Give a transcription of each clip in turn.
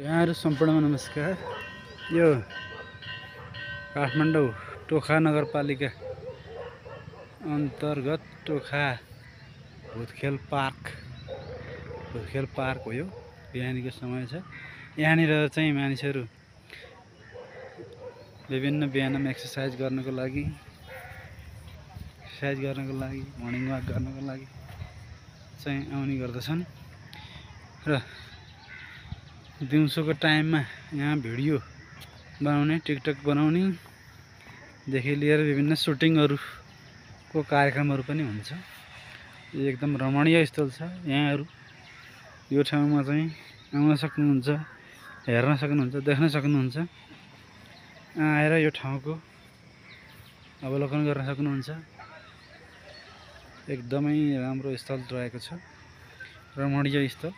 यहाँहरु सम्पूर्णमा नमस्कार। यो काठमाडौँ टोखा नगरपालिका अन्तर्गत टोखा भुतखेल पार्क हो। यो बिहानीको समय छ। यहाँनिर चाहिँ मानिसहरू विभिन्न बिहानमा एक्सर्साइज गर्नको लागि मर्निङ वाक गर्नको लागि चाहिँ आउने गर्दछन् र दिउँसोको टाइममा यहाँ भिडियो बनाउने, टिकटक बनाउने देखि लिएर विभिन्न सुटिङहरुको कार्यक्रमहरु पनि हुन्छ। यो एकदम रमणीय स्थल छ। यहाँहरु यो ठाउँमा चाहिँ आउन सक्नुहुन्छ, हेर्न सक्नुहुन्छ, देख्न सक्नुहुन्छ। आएर यो ठाउँको अवलोकन गर्न सक्नुहुन्छ। एकदमै राम्रो स्थल रहेको छ, रमणीय स्थल।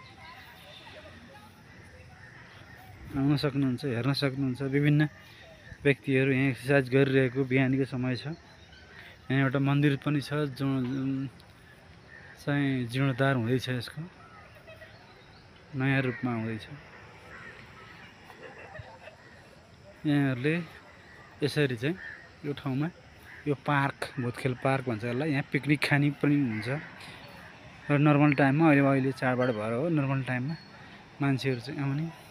आउन सक्नुहुन्छ, हेर्न सक्नुहुन्छ। विभिन्न व्यक्तिहरू यहाँ एक्सर्साइज गरिरहेको बिहानीको समय छ। यहाँ एउटा मन्दिर पनि छ जो चाहिँ जीर्णोद्धार हुँदैछ, यसको नयाँ रूपमा हुँदैछ। यहाँहरूले यसरी चाहिँ यो ठाउँमा यो पार्क भुतखेल पार्क भन्छ यसलाई। यहाँ पिकनिक खानी पनि हुन्छ र नर्मल टाइममा अहिले चाडबाड भएर हो, नर्मल टाइममा मान्छेहरू चाहिँ आउने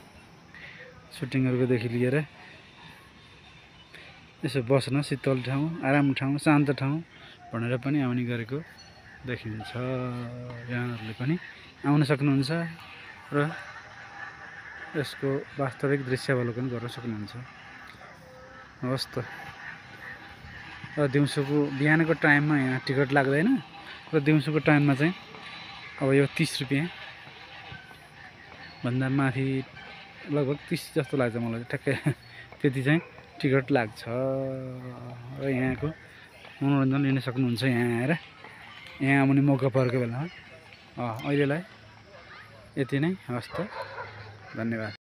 सुटिङहरुको देखि लिएर यसो बस्न शीतल ठाउँ, आराम ठाउँ, शान्त ठाउँ भनेर पनि आउने गरेको देखिन्छ। यहाँहरूले पनि आउन सक्नुहुन्छ र यसको वास्तविक दृश्यावलोकन गर्न सक्नुहुन्छ। हवस् त। र दिउँसोको बिहानको टाइममा यहाँ टिकट लाग्दैन र दिउँसोको टाइममा चाहिँ अब यो 30 रुपैयाँ भन्दा माथि लगभग 30 जस्तो लाग्छ मलाई, ठ्याक्कै त्यति चाहिँ टिकट लाग्छ। र यहाँको मनोरञ्जन लिन सक्नुहुन्छ यहाँ आएर, यहाँ आउने मौका परेको बेलामा। अहिलेलाई यति नै। हवस् त, धन्यवाद।